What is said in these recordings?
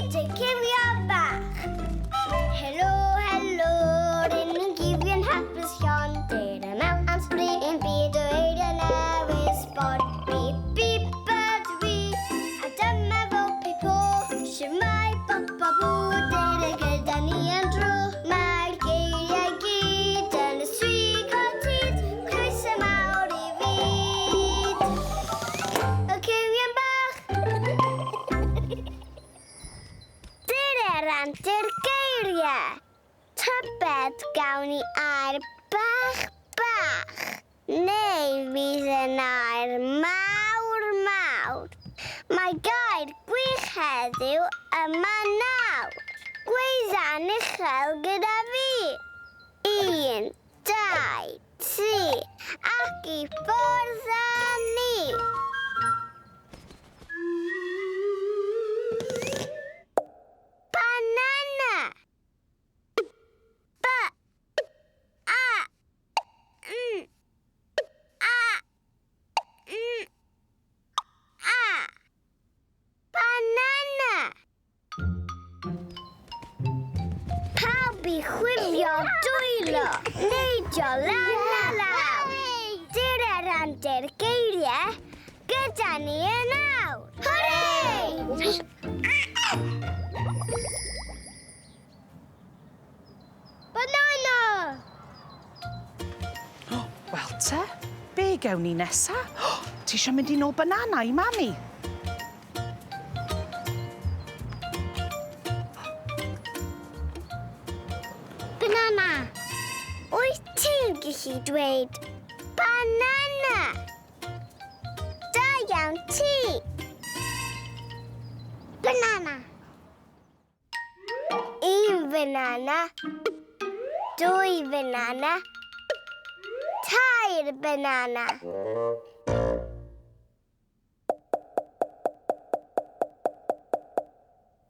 at y cywio bach. Helo, helo, rŷn ni'n gifio'n hapus llon. Dyr y mewn am sbri i'n byd o eiriau newydd sbon. Bip, bip ydw i, a dyma fo Pipo. Shwmae bop a bw, dyr y gyda ni am dro. Mae'r geiriau gyd yn y swig o tyd, croeso mawr i fyd. Y cywion bach! Dyna'r antur geiriau! Tybed gawn ni air bach bach, neu fydd yn air mawr mawr? Mae gair gwych heddiw yma nawr. Gweidda'n uchel gyda fi. Un, dau, tri, ac i ffwrdd â ni! Banana! B A N A N A. Banana! Pawb i chwifio dwylo, neidio lan a lawr. Dyr yr antur geiriau gyda ni yn awr. Hwrê! Banana! O, wel te, be gewn ni nesa? O, ti eisiau mynd i nôl banana i mami? Banana! Wyt ti'n gallu dweud banana? Da iawn ti! Banana! Un banana. Dwy banana. Tair banana.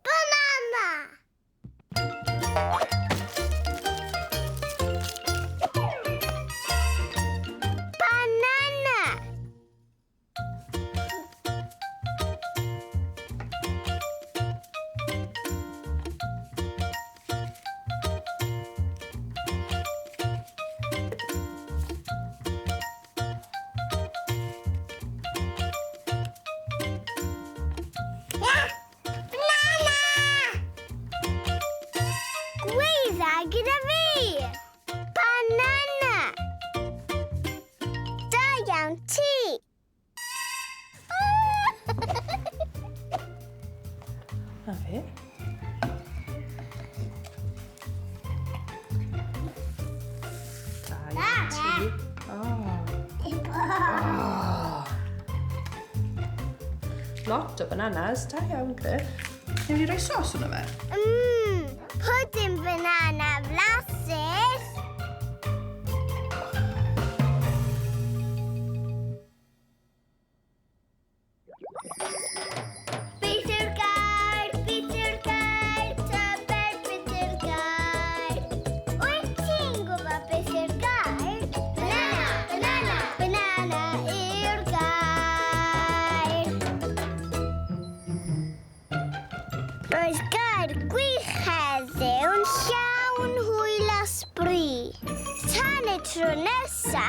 Banana! Banana! Banana! Gweidda gyda fi! Banana! Da iawn ti! Na fe. Da iawn ti. Oh. Oh. Lot o bananas. Da iawn, Griff. Ti'n mynd i roi sos yno fe? Mmm, pwdin banana flasus. Beth yw'r gair? Beth yw'r gair? Tybed beth yw'r gair? Wyt ti'n gwybod beth yw'r gair? Banana, banana, banana yw'r gair. Roedd gair gwych heddiw'n llawn hwyl a sbri. Tan y tro nesa!